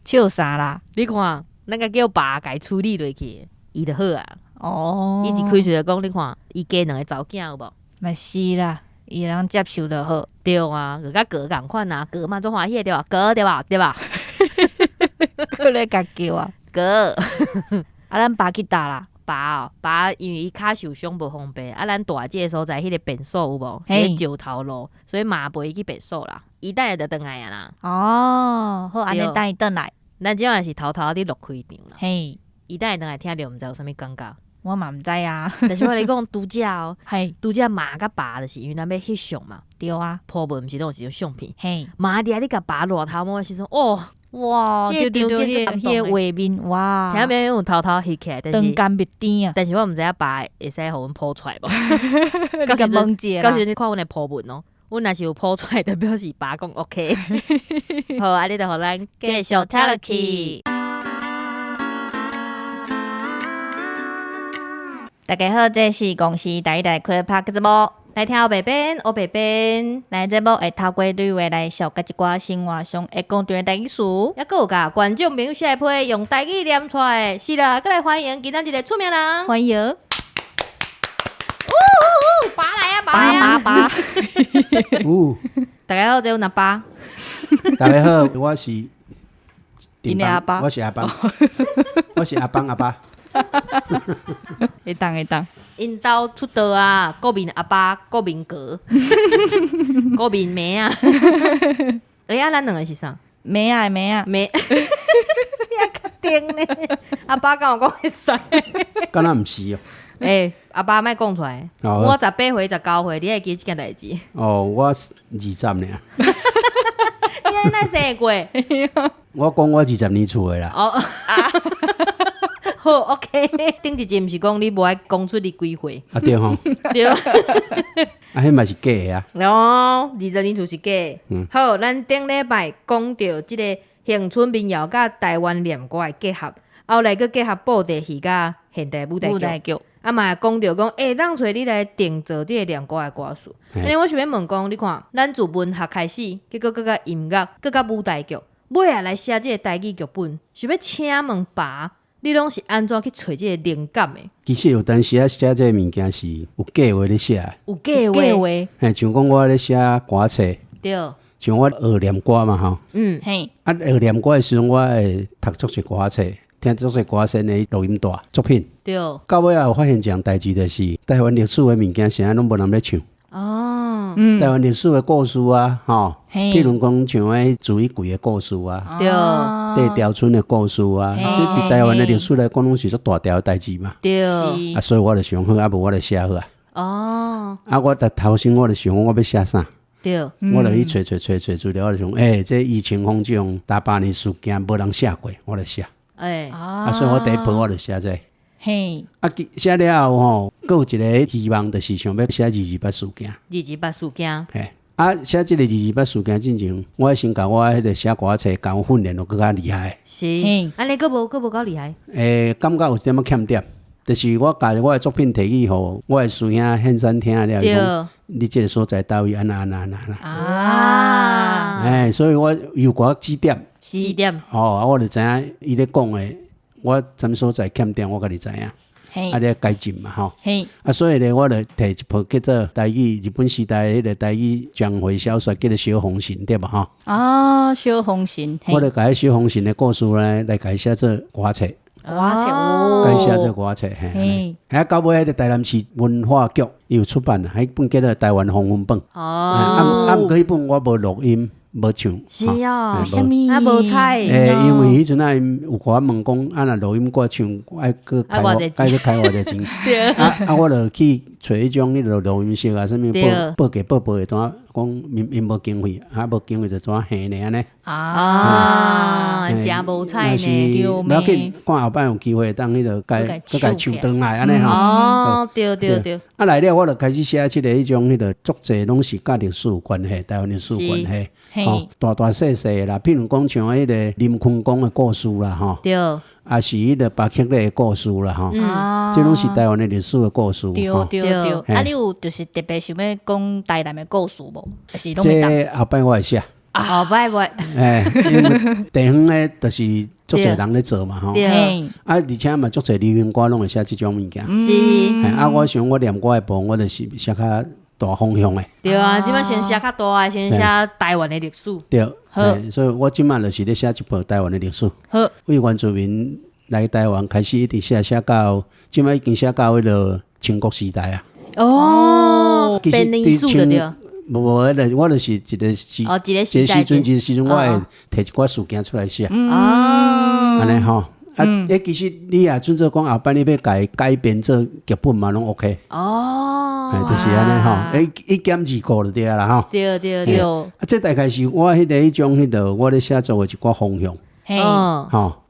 笑啥啦？你看，咱共叫爸共伊處理落去，伊就好啊。哦，伊一開喙就講，你看，伊加兩个查某囝有無？嘛是啦，伊會當接受就好。對啊，就佮哥仝款啊，哥嘛足歡喜的對吧？哥對吧？對吧？閣咧共叫啊？哥，啊，咱爸去佗啦？爸哦，爸因為伊跤受傷無方便，啊，咱蹛這个所在彼个便所有無？嘿。是石頭路，所以嘛陪伊去便所啦。伊等下就轉來啊啦。哦，好，按呢對等伊轉來。咱這馬是偷偷佇錄開場啦。嘿，伊等下轉來聽著，毋知有啥物感覺。我嘛毋知啊。但是我共你講，拄才哦，拄才媽佮爸就是因為咱欲翕相嘛，對啊，鋪文毋是攏有一張相片。嘿，媽佇遐咧共爸熱頭毛的時陣，哦，哇，彼對對對，個場景彼個畫面，哇，聽沒有偷偷翕起來，但是長甘蜜甜啊！但是我毋知影爸會使予阮 po 出來無？你共問者啦到時陣你看阮的 po 文哦，阮若是有 po 出來，就表示爸講 OK。好，按呢就予咱繼續聽落去。大家好，這是公視台語台開拍節目，來聽烏白編，烏白編，咱節目會透過對話來紹介一寡生活上會講著的台語詞。猶閣有共觀眾朋友寫批用台語念出來，是啦，閣來歡迎今仔日一个出名人，歡迎。爸來啊，爸來啊，爸爸，有，大家好，這是阮阿爸。大家好，我是𪜶的阿爸，我是阿邦，我是阿邦阿爸。會當會當，𪜶兜出道啊，國民阿爸、國民哥、國民妹啊。欸，啊，咱兩个是啥？妹仔妹仔，妹。你較確定呢？阿爸敢有講會使？敢若毋是哦。欸，阿爸莫講出來。哦，我18歲、19歲，你會記這件代誌？哦，我20爾。你按呢哪會生會過？我講我20年厝的啦。哦。好，OK。頂一集毋是講你無愛講出你幾歲？啊對吼。對。啊，彼嘛是假的啊。哦，20年厝是假的。好，咱頂禮拜講著這个恆春民謠佮台灣念歌的結合，後來閣結合布袋戲佮現代舞台劇。舞台劇。啊嘛會講著講，欸，當初你來定做這个念歌的歌詞。按呢我想欲問講，你看，咱自文學開始，結果閣佮音樂，閣佮舞台劇，尾仔來寫這个台語劇本，想欲請問爸，你攏是按怎去揣這个靈感的？其實有當時仔寫這个物件是有計劃咧寫的。有計劃。計劃。嘿，像講我咧寫歌冊。對。像我學念歌嘛吼。啊，學念歌的時陣，我會讀足濟歌冊，聽足濟歌星的錄音帶作品。到尾仔有發現一項代誌，就是台灣歷史的物件，啥攏無人咧唱。台灣歷史的故事啊，吼，譬如講像彼朱一貴的故事啊，地條村的故事啊，這佇台灣的歷史來講，攏是足大條的代誌嘛。啊，所以我就想好，啊無我就寫好啊。啊，我頭先我就想講，我欲寫啥？我就去揣揣揣揣資料，我就想，欸，這余清芳這種大百年事件，無人寫過，我就寫。啊，所以我第一步我就寫這個。啊，寫了後吼，閣有一個希望，就是想欲寫228事件。228事件。嘿，啊，寫這个228事件進前，我先共我彼个寫歌冊，共我訓練予閣較厲害。是。按呢閣無閣無夠厲害？欸，感覺有一點仔欠點，就是我共我的作品提去予我的師兄獻山聽了，伊講你這个所在佗位按怎按怎按怎。欸，所以我有寡指點。指點。哦，啊，我就知影伊咧講的，我啥物所在欠點，我家己知影。啊，咧改進嘛吼。啊，所以咧，我就提一部叫做台語日本時代彼个台語章回小說，叫做《小風神》對無吼？啊，小風神。我就共彼小風神的故事呢，來共伊寫做歌冊。歌冊哦。共伊寫做歌冊，嘿。啊，到尾彼个台南市文化局伊有出版啊，彼本叫做《台灣風雲本》。哦。啊，毋過彼本我無錄音。無唱，是哦，無啥物？啊，無采。欸，因為彼陣啊，𪜶有共我問講，啊，若錄音歌唱，愛閣開愛閣開偌濟錢？啊啊，我就去揣彼種彼个錄音室啊，啥物報報價報報會怎講？𪜶𪜶無經費，啊，無經費就怎還呢按呢？啊，誠無彩呢。無要緊，看後擺有機會當彼个共閣共唱轉來按呢吼。哦，對對對。啊，來了我就開始寫這个彼種彼个足濟攏是佮歷史有關係，台灣歷史有關係。吼，大大細細的啦，譬如講像彼个林坤光的故事啦，吼，抑是彼个巴克禮的故事啦，吼，這攏是台灣的歷史的故事。對對對，啊，你有就是特別想欲講台南的故事無？還是攏會當？這後擺我會寫。哦，袂袂，欸，因為地方的就是足濟人咧做嘛，吼。啊，而且嘛足濟流行歌攏會寫這種物件。是。啊，我想我念歌的部分，我就是寫較大方向的。對啊，這擺先寫較大的，先寫台灣的歷史。對，所以我這擺就是咧寫一部台灣的歷史。好，為原住民來台灣開始，一直寫寫到，這擺已經寫到彼個清國時代啊。哦，編年史就對。無無，彼個我就是一個時，哦，一個時陣，一個時陣，我會提一寡事件出來寫。哦，按呢吼，啊，欸，其實你也準做講後擺你欲共伊改編做劇本嘛，攏 OK。哦，就是按呢吼，欸，一兼二顧就對啊啦吼。對對對。啊，這大概是我彼個彼種彼個我咧寫作的一寡方向。嘿，吼，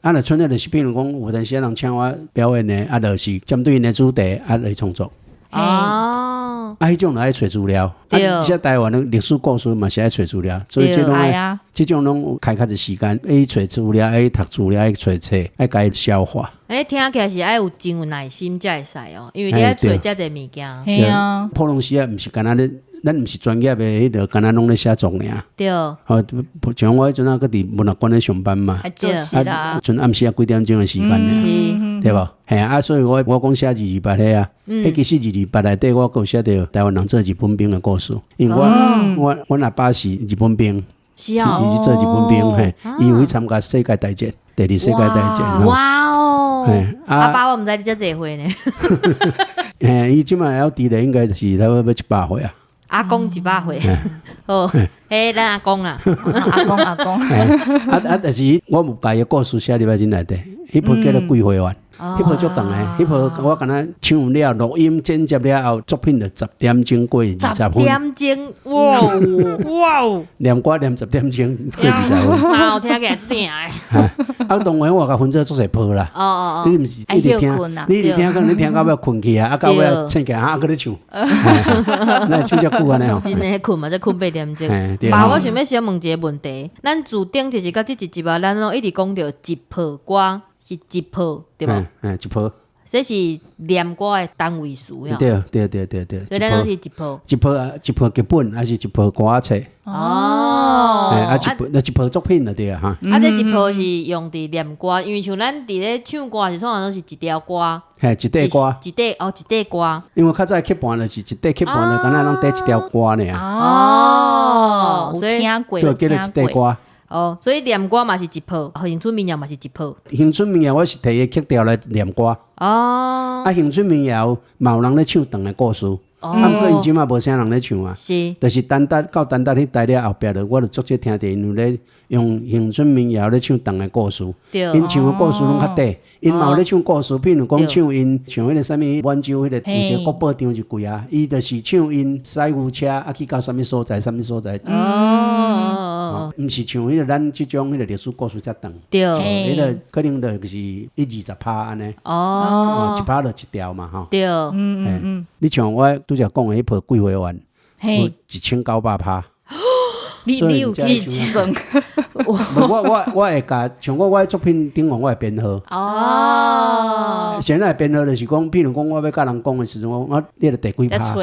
啊，若賰就是比如講，有當時人請我表演的，啊，就是針對𪜶的主題啊來創作。哦，啊，彼種就愛揣資料，啊，寫台灣的歷史故事嘛是愛揣資料，所以這攏愛，這種攏開較濟時間，愛揣資料，愛讀資料，愛揣冊，愛共伊消化。欸，聽起來是愛有真有耐心才會使哦，因為你愛揣遮濟物件。嘿啊，普通時啊，毋是干焦咧，咱毋是專業的，彼個干焦攏咧寫作爾。對。吼，像我彼陣啊，閣佇文學館咧上班嘛，啊，賰暗時啊幾點鐘的時間爾，對無？嘿啊，所以我講寫228彼啊，彼其實228內底我閣有寫著台灣人做日本兵的故事，因為我阮阿爸是日本兵，是啊，伊是做日本兵，嘿，伊有去參加世界大戰，第二世界大戰。哇哦！阿爸，我毋知你遮濟歲呢。嘿，伊這擺還佇咧，應該是差不多欲100歲啊。阿公100歲，好，彼咱阿公啦，阿公阿公。啊啊！但是我有共伊的故事寫入來這內底，彼部叫做《桂花園》，彼部足長的，彼部我敢若唱了錄音剪輯了後，作品就10點鐘過20分。10點鐘，哇哇！念歌念10點鐘過20分。啊，我聽起來足疼的。啊，當然我共分做足濟部啦。哦哦哦。你毋是一直聽，你一直聽，可能你聽到尾睏去啊，啊到尾醒起來啊，閣咧唱。那唱遮久按呢吼？真的睏嘛，才睏8點鐘。爸，我想欲小問一個問題，咱自頂一集到這一集啊，咱攏一直講著一鋪歌是一鋪，對無？嗯，一鋪。這是念歌的單位數呀。對對對對對。所以咱攏是一鋪。一鋪啊，一鋪劇本，還是一鋪歌冊？哦。啊，一鋪，那一鋪作品就對啊，哈。啊，這一鋪是用佇念歌，因為像咱佇咧唱歌時，通常攏是一條歌。嘿，一塊歌。一塊哦，一塊歌。因為較早曲盤就是一塊曲盤，就敢若攏綴一條歌爾。哦，所以就叫做一塊歌。哦，所以念歌嘛是一鋪，恒春民謠嘛是一鋪。恒春民謠我是提伊曲調來念歌。哦。啊，恒春民謠嘛有人咧唱長的故事。哦。啊，毋過𪜶這馬無啥人咧唱啊。是。就是陳達到陳達彼代了後壁，就我就足少聽著𪜶有咧用恒春民謠咧唱長的故事。對。𪜶唱的故事攏較短，𪜶嘛有咧唱故事，譬如講唱𪜶像彼個啥物滿洲彼個有一個國寶張一櫃啊，伊就是唱𪜶駛牛車啊去到啥物所在，啥物所在。哦。毋是像彼個咱這種彼個歷史故事遮長。對。彼個可能就是一二十拍按呢。哦。一拍就一條嘛，吼。對。你像我拄才講的彼部《桂花園》，有1900拍。你有計算？無，我會共像我的作品頂懸，我會編號。哦。現在編號就是講，譬如講，我欲共人講的時陣，我你著第幾拍？啊，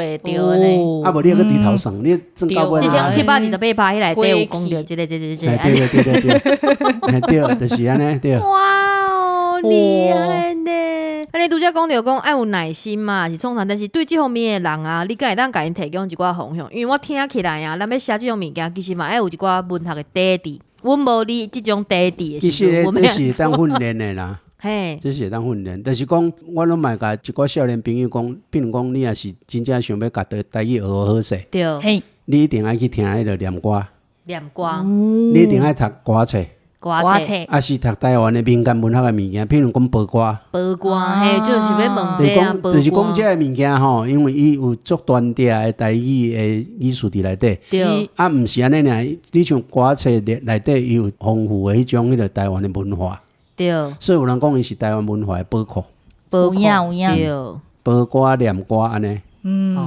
無你閣對頭算，你算到尾。1728拍彼內底有講著這個、這個、這個。對對對對對，對，就是按呢，對。哇哦，厲害呢！啊，你拄才講著講愛有耐心嘛，是創啥？但是對這方面的人啊，你敢會當共𪜶提供一寡方向？因為我聽起來啊，咱欲寫這種物件，其實嘛愛有一寡文學的底底。阮無你這種底底的時陣，其實這是會當訓練的啦。嘿，這是會當訓練，但是講我攏嘛會共一寡少年朋友講，比如講你若是真正想欲共台語學好勢，對，你一定愛去聽彼個念歌，念歌，你一定愛讀歌冊。歌冊，啊是讀台灣的民間文學的物件，譬如講報歌。報歌，嘿，就是欲問這啊，就是講這个物件吼，因為伊有足單調的台語的意思佇內底。對。啊，毋是按呢爾，你像歌冊內底伊有豐富的彼種彼個台灣的文化。對。所以有人講伊是台灣文化的寶庫。寶庫，有影有影。對。報歌念歌按呢。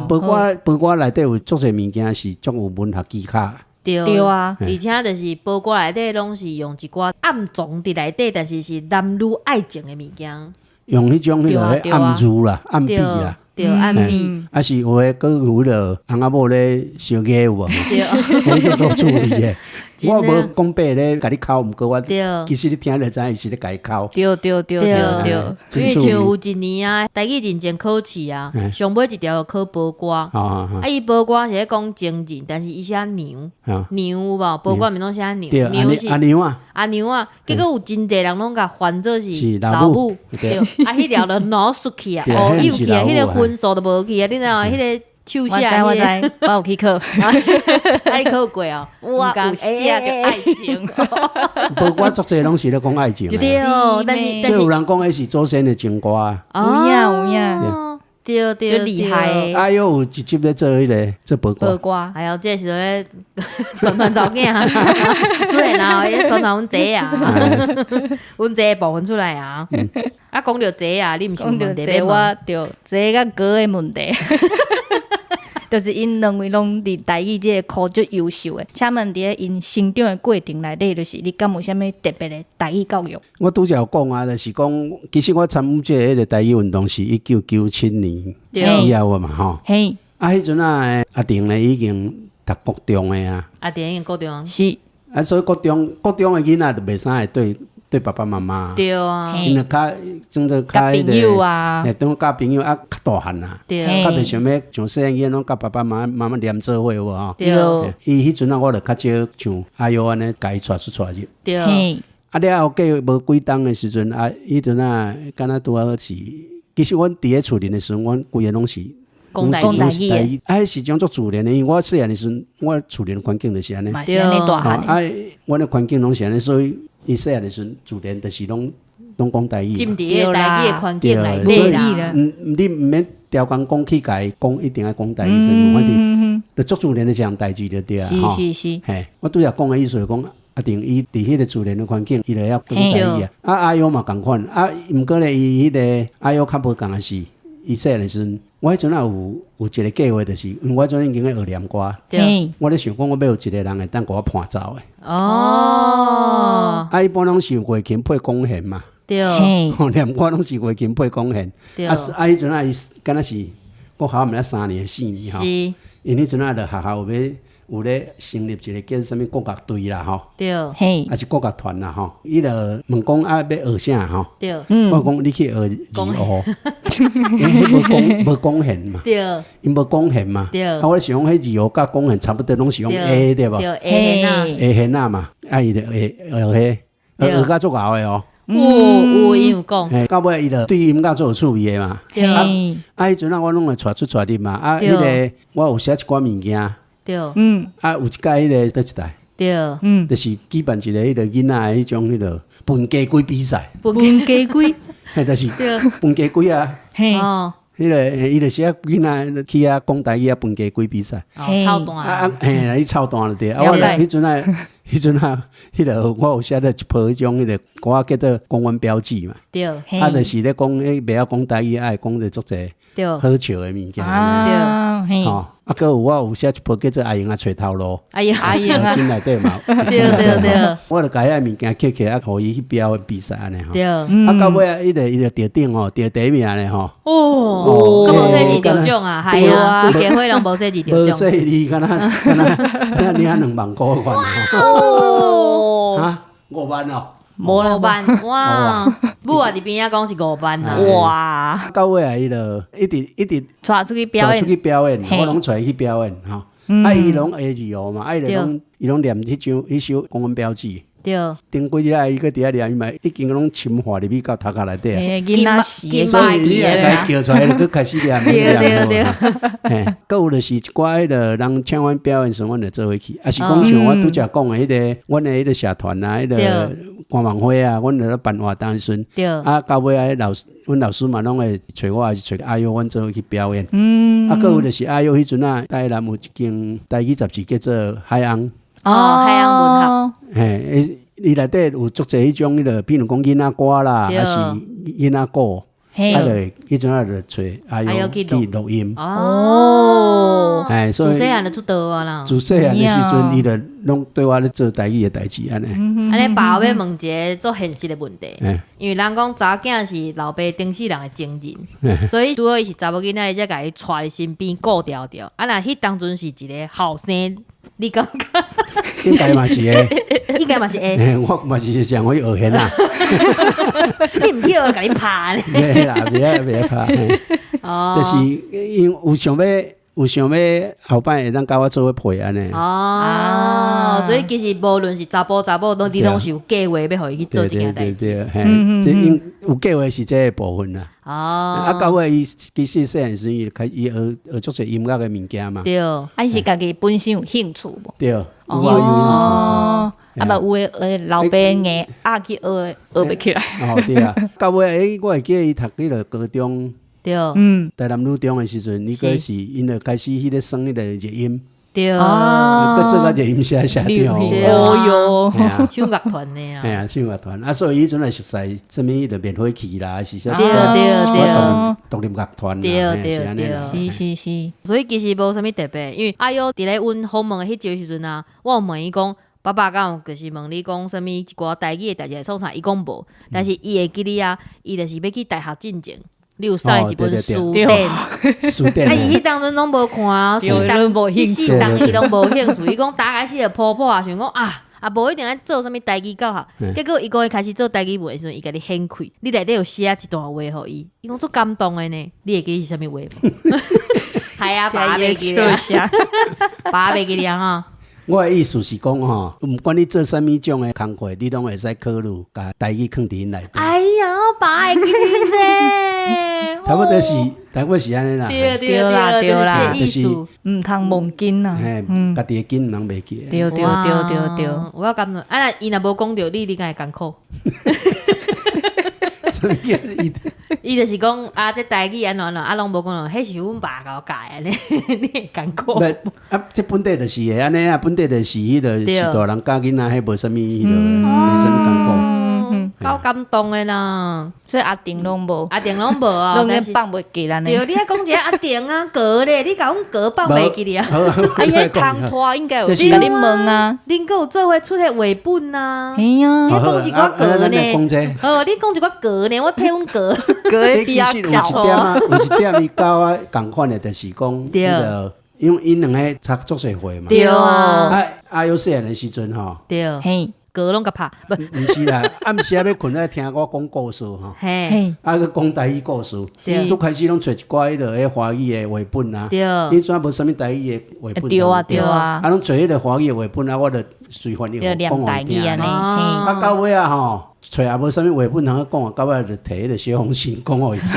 報歌報歌內底有足濟物件是足有文學技巧。對對啊，而且就是報歌內底攏是用一寡暗藏佇內底，但是是男女愛情的物件。用彼種彼個暗喻啦、暗比啦，對，暗比。啊是有的閣有彼個翁仔某咧相愛有無？對，彼種做趣味的。我無講白咧，共你剾，毋過我其實你聽就知影伊是咧共伊剾。對對對對對，因為像有一年啊，台語認證考試啊，上尾一條考報歌，啊伊報歌是咧講情人，但是伊寫娘，娘有無？報歌毋是攏寫娘，娘是阿娘啊，阿娘啊，結果有真濟人攏共翻做是老母，對，啊彼條就腦出去啊，哦又去啊，彼個分數都無去啊，你知影？彼個。手寫，我知我知，我有去考，啊你考過哦？我有寫著愛情，報歌足濟攏是咧講愛情，對，但是但是有人講彼是祖先的情歌啊，有影有影，對對，足厲害。啊，猶有一集咧做彼個做報歌，報歌，哎喲，這個時陣咧宣傳查某囝出來啦，宣傳阮姐啊，阮姐的部分出來啊。啊，講著這啊，你毋是有問題欲問？我著這佮歌的問題。就是𪜶兩位攏佇台語這个科足優秀的，請問佇咧𪜶成長的過程內底，就是你敢有啥物特別的台語教育？我拄才有講啊，就是講，其實我參與這个彼個台語運動是1997年以後的嘛吼。嘿，啊，彼陣啊，阿定咧已經讀國中的啊。阿定已經國中。是。啊，所以國中國中的囡仔就袂使會對對爸爸媽媽。對啊。𪜶就較裝做較彼朋友啊，欸，當佮朋友啊較大漢啊，較袂想欲像細漢囡仔攏佮爸爸媽媽媽黏做伙有無吼？對。伊彼陣啊，我就較少像阿優按呢，共伊帶出帶入。對。啊了後過無幾冬的時陣啊，彼陣啊，敢若拄好是，其實阮佇咧厝裡的時陣，阮規个攏是講台語。啊，彼時陣足自然的，因為我細漢的時陣，我厝裡環境就是按呢。嘛是按呢大漢。啊，阮的環境攏是按呢，所以伊細漢的時陣，自然就是攏攏講台語。浸佇個台語的環境內底啦。毋，你毋免刁工講去共伊講，一定愛講台語，反正就足自然的一項代誌就對啊。是是是。嘿，我拄才講的意思就講，阿定伊佇彼個自然的環境，伊就會曉講台語啊。啊，阿優嘛仝款，啊，毋過咧，伊彼個阿優較無仝的是，伊細漢的時陣，我彼陣仔有有一個計劃，就是因為我彼陣已經咧學念歌，我咧想講，我欲有一個人會當共我伴奏的。哦。啊，一般攏是月琴配弓弦嘛。對。念歌攏是月琴配弓弦。對。啊啊！彼陣仔伊敢若是國校毋知三年四年吼。是。𪜶彼陣仔就學校有欲有咧成立一個叫啥物國樂隊啦吼。對。嘿。抑是國樂團啦吼。伊就問講啊，欲學啥吼？對。我講你去學二胡，因為彼無弓無弓弦嘛。對。𪜶無弓弦嘛。對。啊，我咧想講，彼二胡佮弓弦差不多，攏是用 A 對無？對，A 弦仔。 A 弦仔嘛，啊，伊就會學彼，學學甲足𠢕的哦。有有伊有講。嘿，到尾伊就對音樂足有趣味的嘛。對。啊，彼陣仔我攏會帶出帶入嘛。啊，彼個我有寫一寡物件。對。啊，有一擺彼個佗一台。對。就是舉辦一個彼個囡仔的彼種彼個分雞胿比賽。分雞胿。嘿，就是分雞胿啊。嘿。彼個伊就寫囡仔去遐講台語啊，分雞胿比賽。操蛋。啊啊，嘿，你操蛋就對。啊，我彼陣仔，彼陣仔，彼個我有寫著一篇彼種彼個歌叫做《公文標記》嘛。對。啊，就是咧講，袂曉講台語，愛講著足濟好笑的物件。對。吼，啊，閣有我有寫一篇叫做《阿英仔揣頭路》。阿英阿英啊。真內底嘛。對對對。我就共遐物件刻起來，啊，予伊去表演比賽按呢吼。對。啊，到尾啊，伊就伊就得頂吼，得第一名咧吼。哦。閣無細字得獎啊，係啊，規家伙攏無細字得獎。無細字，敢若敢若敢若領2萬箍款哦。啊，5萬哦。無萬哇！母啊佇邊仔講是5萬啊！哇！到尾啊，伊就一直一直帶出去表演，出去表演，我攏帶伊去表演吼。啊，伊攏會二胡嘛，啊，伊就攏伊攏念彼首彼首公文標記。對。頂幾日啊，伊閣佇遐念，伊嘛已經攏深化入去到頭殼內底啊。囡仔時，所以你若共伊叫出來，就閣開始念。對對對。嘿，閣有就是一寡彼個人請阮表演時，阮就做伙去。啊是講像我拄才講的彼個，阮的彼個社團啊，彼個歌網會啊，阮就咧辦活動的時陣，啊到尾啊，老師，阮老師嘛攏會揣我，還是揣阿優，阮做伙去表演。啊，閣有就是阿優彼陣啊，台南有一間台語雜誌叫做海翁。哦，海洋文學。嘿，伊內底有足濟彼種彼個，比如講囡仔歌啦，抑是囡仔鼓，啊，就彼陣啊就揣阿優去錄音。哦。哎，所以自細漢就出道啊啦。自細漢的時陣，伊就攏對我咧做台語的代誌按呢。按呢，爸欲問一個足現實的問題，因為人講查某囝是老爸頂世人的情人，所以拄好伊是查某囡仔，伊才共伊帶佇身邊顧牢牢。啊，若彼當陣是一个後生。你感覺？應該嘛是會，應該嘛是會。我嘛是想去學現啊。你毋去學，共你拍咧。袂啦，袂愛袂愛拍。哦。就是因為有想欲後擺會當佮我做伙陪按呢。哦，所以其實無論是查埔查某，攏你攏是有計劃欲予伊去做這件代誌。對對對，嘿，這因有計劃是這個部分啦。哦。啊，到尾伊其實細漢時陣，伊開伊學學足濟音樂的物件嘛。對。啊，伊是家己本身有興趣無？對，有啊，有興趣。哦。啊，無有的老爸硬壓去學，學袂起來。哦，對啊。到尾欸，我會記得伊讀彼个高中。台南女中的時陣，伊閣是𪜶就開始彼个耍彼个熱音，閣做甲熱音社社長。哦喲，唱樂團的啊。嘿啊，唱樂團啊，所以彼陣來熟似啥物彼个滅火器啦，還是啥獨立樂團啦，是按呢啦。是是是。所以其實無啥物特別，因為阿優佇咧阮訪問的彼集時陣啊，我有問伊講，爸爸敢有就是問你講啥物一寡台語的代誌來創啥？伊講無，但是伊會記得啊，伊就是欲去大學進前。你有送伊一本書典，書典，啊，伊彼當陣攏無看，四冬四冬伊攏無興趣。伊講打開始就抱抱啊，想講啊啊，無一定愛做啥物台語教學。結果伊講伊開始做台語文的時陣，伊共你顯開，你內底有寫一段話予伊，伊講足感動的呢。你會記得是啥物話無？係啊，爸袂記得，爸袂記得啊。我的意思是講吼，毋管你做啥物種的工課，你攏會使考慮共台語囥佇𪜶內底。哎呀，爸會記得呢。差不多是，差不多是按呢啦。對對啦對啦，就是毋通忘根啊。嘿，家己的根毋通袂記。對對對對對，有夠感動。啊，若伊若無講著你，你敢會艱苦？啥物叫伊？伊就是講啊，這台語按怎按怎，啊攏無講著，彼是阮爸共我教的，你會艱苦？啊，這本底就是會按呢啊，本底就是彼个是大人教囡仔，彼無啥物彼个，無啥物艱苦。夠感動的啦，所以阿定攏無，阿定攏無啊，攏咧放袂記咱。對，你愛講一个阿定啊，哥咧，你共阮哥放袂記哩啊？啊，伊彼空拖應該有共你問啊，恁閣有做伙出彼繪本啊？嘿啊，你講一寡歌呢？哦，你講一寡歌呢？我替阮哥。歌咧比較其實有一點啊，有一點伊佮我仝款的，就是講彼个，因為𪜶兩个差足濟歲嘛。對啊。啊啊，有細漢的時陣吼。對。嘿。歌攏共拍，毋是啦，暗時仔欲睏，愛聽我講故事吼。嘿，啊，閣講台語故事，拄開始攏揣一寡彼个彼華語的繪本啊。對。彼陣無啥物台語的繪本。對啊對啊。啊，攏揣彼个華語的繪本啊，我就隨翻譯講予伊聽。啊，到尾啊吼，揣也無啥物繪本通講啊，到尾就提彼个小紅心講予伊聽。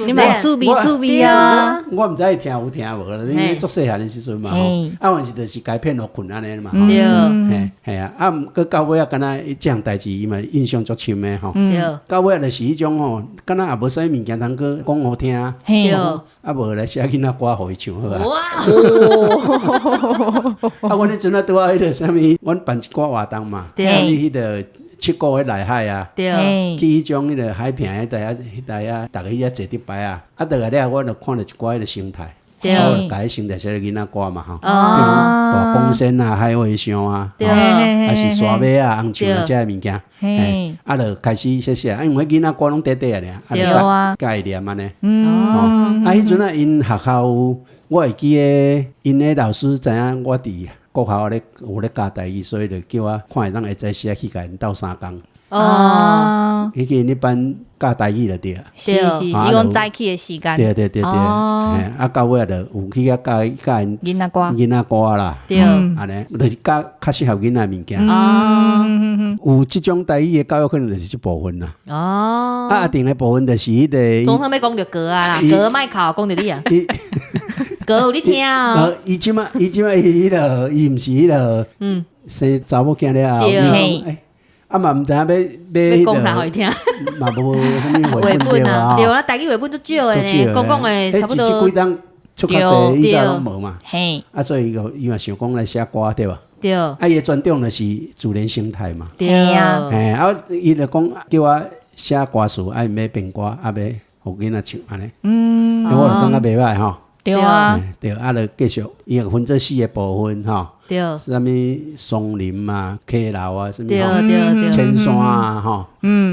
你嘛趣味趣味啊！我毋知伊聽有聽無啦，你足細漢的時陣嘛吼，啊，有時就是共伊騙予睏按呢嘛，對，嘿，嘿啊，啊，毋過到尾仔，敢若這項代誌伊嘛印象足深的吼。對，到尾就是彼種吼，敢若也無啥物物件通閣講予聽，對，啊無來寫囡仔歌予伊唱好啊。哇！啊，阮彼陣啊拄仔彼个啥物，阮辦一寡活動嘛，啥物彼个。七股彼內海啊，對，去彼種彼个海坪彼帶啊，彼帶啊，逐家彼遐坐佇排啊，啊，倒來了，我就看著一寡彼个生態，對，我就共彼生態寫做囡仔歌嘛吼，比如大公仙啊、海和尚啊，還是沙馬啊、紅樹啊這个物件，啊，就開始寫寫，啊，因為囡仔歌攏短短的爾，啊，就共伊念按呢，吼，啊，彼陣啊，𪜶學校有，我會記得𪜶的老師知影我佇國校咧有咧教台語，所以就叫我看會當會使時去共𪜶鬥相共。哦，去𪜶彼班教台語就對啊。是是，伊講早起的時間。對對對對，啊，到尾就有去遐教教𪜶囡仔歌，囡仔歌啦。對，按呢，就是教較適合囡仔物件。哦，有這種台語的教育，可能就是這部分啦。哦，啊，阿定的部分就是彼个。總算欲講著歌啊啦，歌莫哭，講著你啊。歌有咧聽啊！伊這馬伊這馬伊彼个，伊毋是彼个，生查某囝了後，欸，啊嘛毋知影欲欲講啥予伊聽，嘛無啥物繪本啊，對啊，台語繪本足少的呢，講講的差不多。這幾冬出較濟，以前攏無嘛。嘿，啊，所以伊就伊嘛想講來寫歌對無？對。啊，伊的專長就是自然生態嘛。對啊。嘿，啊，伊就講叫我寫歌詞，啊，𪜶欲編歌，啊，欲予囡仔唱按呢。我就感覺袂䆀吼。對啊，對，啊，就繼續，伊會分做四個部分吼，對，啥物松林啊、溪流啊，啥物對對對，青山啊，吼，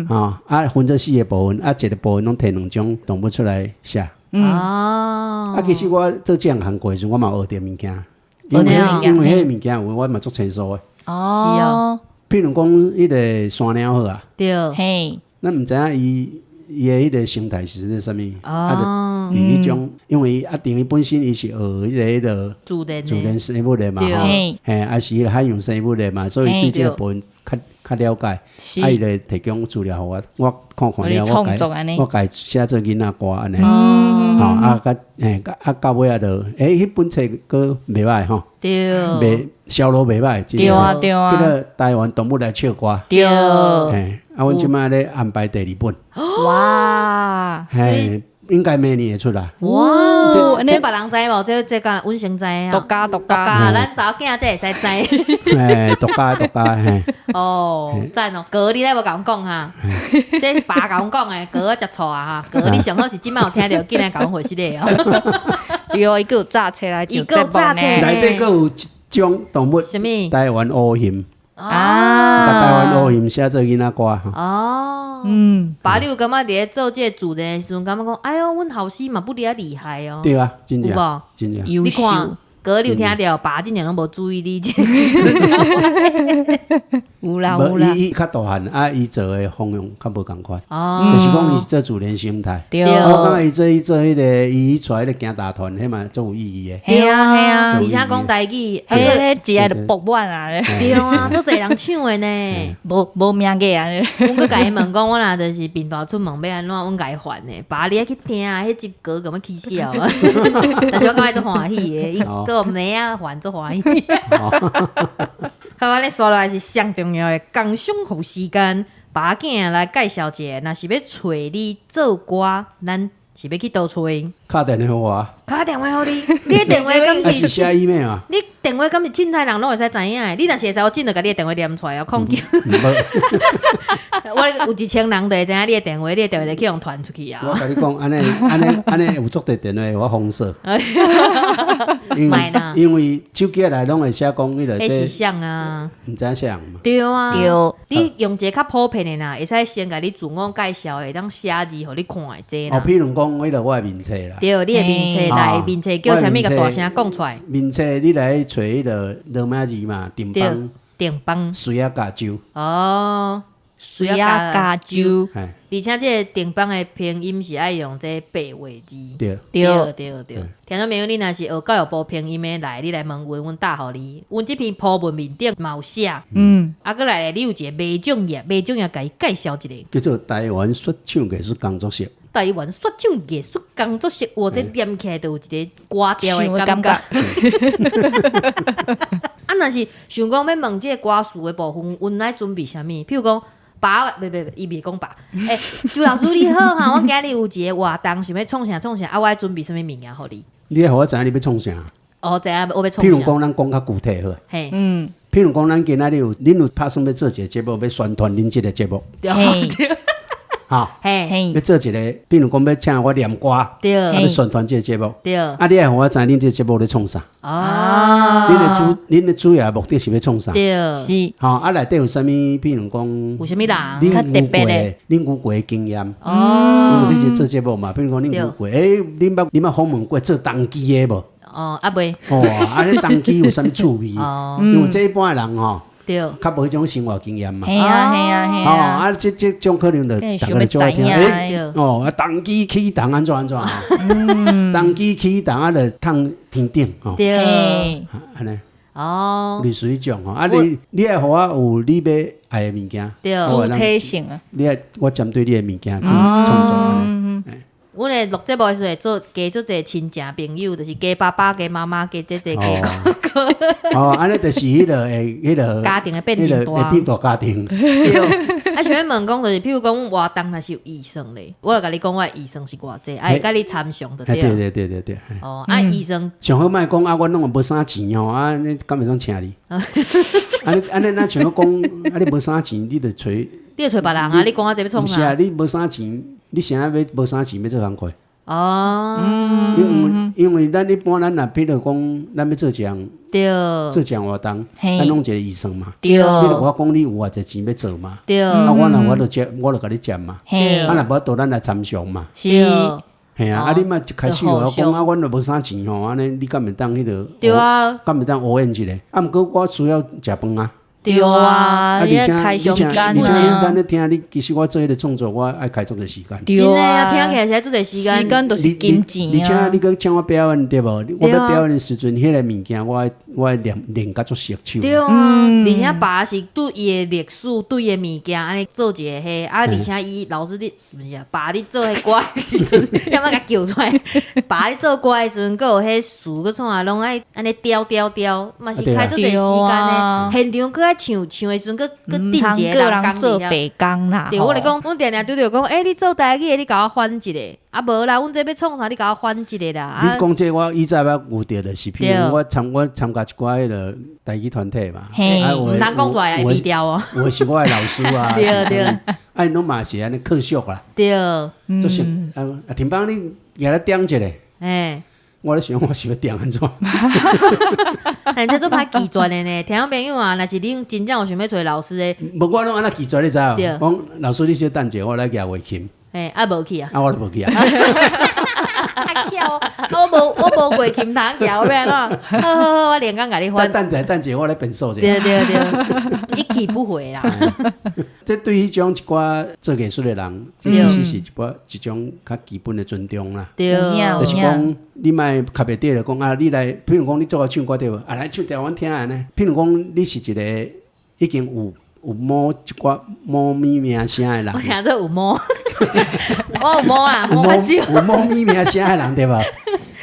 吼，啊，分做四個部分，啊，一個部分攏提兩種動物出來寫，哦。啊，其實我做這項工課的時陣，我嘛有學著物件，因為因為彼個物件有我嘛足清楚的。哦，譬如講，彼個山貓好啊，對，嘿，咱毋知影伊伊的彼個生態是啥物，啊，就佇彼種，因為啊，等於本身伊是學彼個彼個自然自然生物的嘛，吼，嘿，啊是彼個海洋生物的嘛，所以對這個部分較較了解，啊，伊就提供資料予我，我看看了，我家寫做囡仔歌按呢，吼啊，佮嘿，啊到尾仔就，欸，彼本冊閣袂䆀吼，對，袂銷路袂䆀，對啊對啊，叫做台灣動物來唱歌，對，嘿，啊，阮這擺咧安排第二本，哇，嘿，應該明年會出來。哇，這別人知無？這這敢阮先知啊。獨家獨家，咱查某囝這會使知。嘿，獨家獨家嘿。哦，讚哦，哥你來無共阮講哈？這爸共阮講的，哥食錯啊哈！哥你上好是這擺有聽著，緊來共阮回釋的哦。對哦，伊閣有詐冊來伊閣有詐冊，內底閣有一種動物，啥物？台灣烏鴞。啊！台灣烏鴞寫做囡仔歌。哦，爸，你有感覺佇咧做這個自然的時陣，感覺講，哎喲，阮後生嘛不離啊厲害哦。對啊，真正，真正。你看，哥你有聽著，爸之前攏無注意你這個時陣。有啦有啦。伊伊較大漢，啊，伊做的方向較無仝款。哦。就是講伊是做自然生態。對。我感覺伊做伊做彼個，伊出來彼個行大團，彼嘛足有意義的。嘿啊嘿啊，而且講台語，彼個一下就爆滿啊！對啊，足濟人唱的呢。無無名個啊！阮閣共伊問講，我若就是貧大出門欲按怎，阮共伊還的。爸，你愛去聽啊，彼集歌敢欲起笑啊？但是我感覺足歡喜的，伊做妹仔還足歡喜。好，按呢紲落來是上重要的工商服時間，爸囝來介紹一下，若是欲揣你做歌，咱是欲去佗揣？敲電話予我。敲電話予你，你的電話敢是？是寫 email 啊？你電話敢是凊彩人攏會使知影的？你若是會使，我真就共你的電話念出來哦，控叫。我有1000人就會知影你的電話，你的電話就去予傳出去啊！我共你講，按呢按呢按呢有足濟電話予我封鎖。因為因為手機內攏會寫講彼個。彼是啥啊？毋知影啥人嘛？對啊。對。你用一個較普遍的啦，會使先共你自我介紹，會當寫字予你看的這啦。哦，譬如講，彼個我的面冊啦。對，你的面冊來，面冊叫啥物？共大聲講出來。面冊你來揣彼個羅馬字嘛？定邦。定邦。穗仔加州。哦。穗仔加州。而且這個定邦的拼音是愛用這個白話字。對對對對。聽眾朋友，你若是學教育部拼音的來，你來問阮，阮答予你。阮這篇鋪文面頂嘛有寫。啊，閣來你有一個麥種業，麥種業共伊介紹一下。叫做台灣說唱藝術工作室。台灣說唱藝術工作室，哇，這念起來就有一個歌調的感覺。啊，若是想講欲問這個歌詞的部分，阮愛準備啥物？譬如講。爸，袂袂，伊袂講爸。欸，周老師你好哈，我今日有一個活動，想欲創啥創啥，啊，我愛準備啥物物件予你？你愛予我知影你欲創啥？哦，知影我欲創啥。譬如講，咱講較具體好。嘿，譬如講，咱今仔日有，恁有拍算欲做一個節目，欲宣傳恁這個節目。對。哈，嘿，欲做一個，譬如講欲請我念歌，對，欲宣傳這個節目，對。啊，你愛予我知恁這個節目咧創啥？啊，恁的主要目的是欲創啥？對，是。吼，啊，內底有啥物？譬如講，有啥物人？恁有過的，恁有過的經驗。哦，因為這是做節目嘛，譬如講恁有過，欸，恁捌恁捌訪問過做童乩的無？哦，啊未。哦，啊，恁童乩有啥物趣味？哦，因為這一般的人吼。對，較無彼種生活經驗嘛。嘿啊嘿啊嘿哦，啊！啊，這這種可能就逐个就愛聽。欸，哦，啊，童乩起童按怎按怎？童乩起童啊，就趁天頂吼。對，按呢。哦。類似彼種吼，啊，你你愛予我有你欲愛的物件。對。主體性啊。你愛我針對你的物件去創作按呢。阮咧錄節目的時陣會做加足濟親情朋友，就是加爸爸、加媽媽、加姐姐、加哥哥。哦，按呢就是彼个會彼个家庭會變真大，會變大家庭。對，啊，想欲問講，就是譬如講活動若是有預算咧，我會共你講我的預算是偌濟，啊，會共你參詳就對。對對對對對。哦，啊，預算上好莫講啊，我攏無啥錢吼，啊，你敢會當請你？按呢按呢，若像講，啊，你無啥錢，你就揣，你就揣別人啊，你講啊這欲創啥？毋是啊，你無啥錢。你啥欲無啥錢欲做工課？哦，因為咱一般咱若譬如講，咱欲做一項，做一項活動，咱攏一個預算嘛。對。你著我講你有偌濟錢欲做嘛？對。啊，我若我就接，我就共你接嘛。嘿。啊，若無法度，咱來參詳嘛。是。嘿啊，啊你莫一開始我講啊，阮就無啥錢吼，按呢你敢會當彼個？對啊，敢會當烏演一下？啊，毋過我需要食飯啊。對啊，而且開而且而且恁等咧聽你，其實我做彼個創作，我愛開足濟時間。對啊，聽起來是愛足濟時間。時間就是金錢啊！而且你閣請我表演對無？我欲表演的時陣，彼個物件我愛我愛練練甲足熟手。對啊，而且爸是對伊的歷史、對伊的物件按呢做一個彼，啊，而且伊老師咧，毋是啊，爸咧做彼歌的時陣，欲欲共叫出來。爸咧做歌的時陣，閣有彼詞，閣創啊，攏愛按呢雕雕雕，嘛是開足濟時間的。現場閣愛唱唱的時陣，閣閣頂一個人做白工啦。對，我來講，阮定定拄著講，欸，你做台語的，你共我翻一個，啊無啦，阮這欲創啥，你共我翻一個啦。你講這個，我以前捌遇著就是，譬如我參加一寡彼个台語團體嘛，毋通講出來會低調哦。有的是我的老師啊，對對，啊，𪜶攏嘛是按呢客俗啦，對，就是啊啊，廷邦你舉來點一下，欸。我咧想，我是欲點按怎？欸，這足歹拒絕的呢，聽眾朋友啊，若是恁真正有想欲揣老師的，無我攏按怎拒絕你知無？講老師，你小等者，我來舉月琴。欸，啊無去啊？啊，我都無去啊。啊巧，我無我無月琴通舉，我欲按怎？好好好，我連工共你翻。等者等者，我來變數者。對對對，一去不回啦。這對彼種一寡做藝術的人，這其實是一寡一種較基本的尊重啦。對，就是講你莫卡袂著就講啊，你來，譬如講你做我唱歌對無？啊來唱台灣聽按呢。譬如講你是一個已經有有某一寡某物名聲的人。我聽做有某，我有某啊，有某有某物名聲的人對無？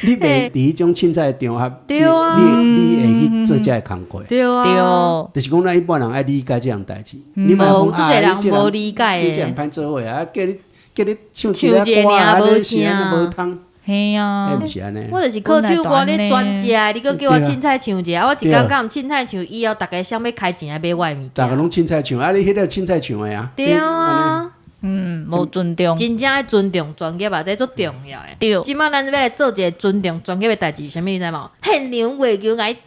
你袂佇彼種凊彩的場合，對啊，你會去做這个工課？對啊，就是講咱一般人愛理解這項代誌。你莫講啊，你這人無理解，你這人歹做伙啊，叫你叫你唱一個歌啊，你是按呢無通。嘿啊，毋是按呢。我就是靠唱歌咧專家，你閣叫我凊彩唱一下，我一工敢毋凊彩唱，以後逐家想欲開錢來買我的物件。逐家攏凊彩唱，啊，你彼個凊彩唱的啊？對啊。嗯，無尊重，真正愛尊重專業啊，這足重要的。對，這擺咱欲來做一個尊重專業的代誌，啥物你知無？現場月球共伊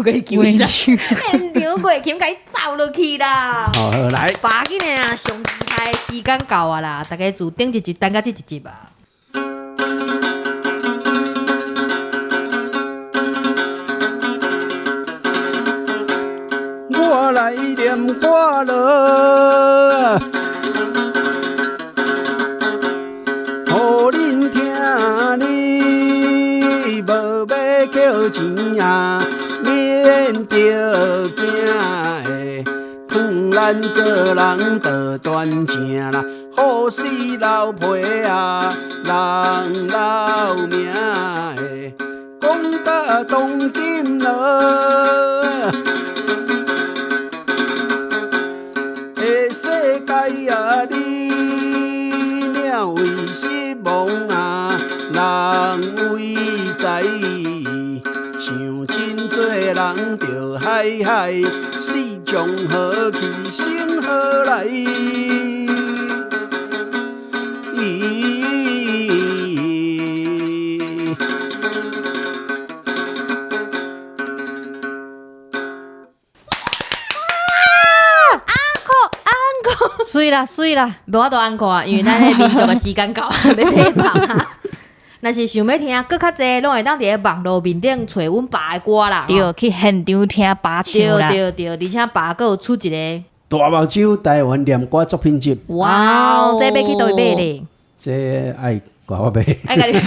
月月球啥？現場月琴共伊走落去啦！好，好來，爸緊的啊，上厲害的時間到啊啦！大家自頂一集等到這一集啊。我來念歌囉。予恁聽，你無欲扣錢啊，免著驚的，勸咱做人就端正啦，好死老皮啊，人老命的，講甲當今囉。的世界啊，你了為失望啊，人為財，想真濟人就害害，死將何去生何來？媠啦媠啦，無法度按歌啊，因為咱彼民俗的時間到，欲退房啊。若是想欲聽閣較濟，攏會當佇咧網路面頂揣阮爸的歌啦。對，去現場聽爸唱啦。對對對，而且爸閣有出一个大目睭台灣念歌作品集。哇哦，這欲去佗位買咧？這愛共我買。愛共你，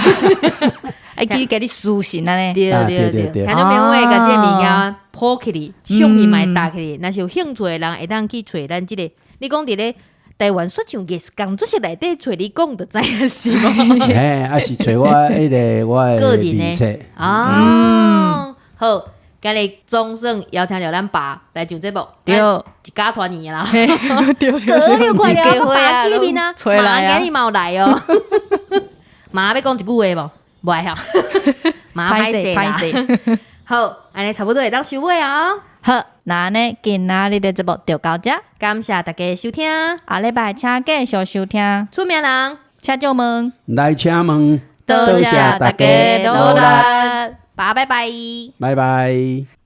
愛去共你私信按呢。對對對，聽眾朋友會共這个物件普起來，相片嘛會貼起來。若是有興趣的人，會當去揣咱這个。你講佇咧台灣說唱藝術工作室內底揣你講就知影是無？嘿，啊是揣我彼个我的面冊。啊，好，今日總算邀請著咱爸來上節目，對，一家團圓啦。對對對，快了，爸見面啊，媽今日嘛有來哦。媽欲講一句話無？無愛吼。媽歹勢啦。好，按呢差不多會當收尾啊。好，那按呢今仔日的節目就到這，感謝大家收聽，下禮拜請繼續收聽。出名人，請就問，來請問，多謝大家努力，爸拜拜，拜拜。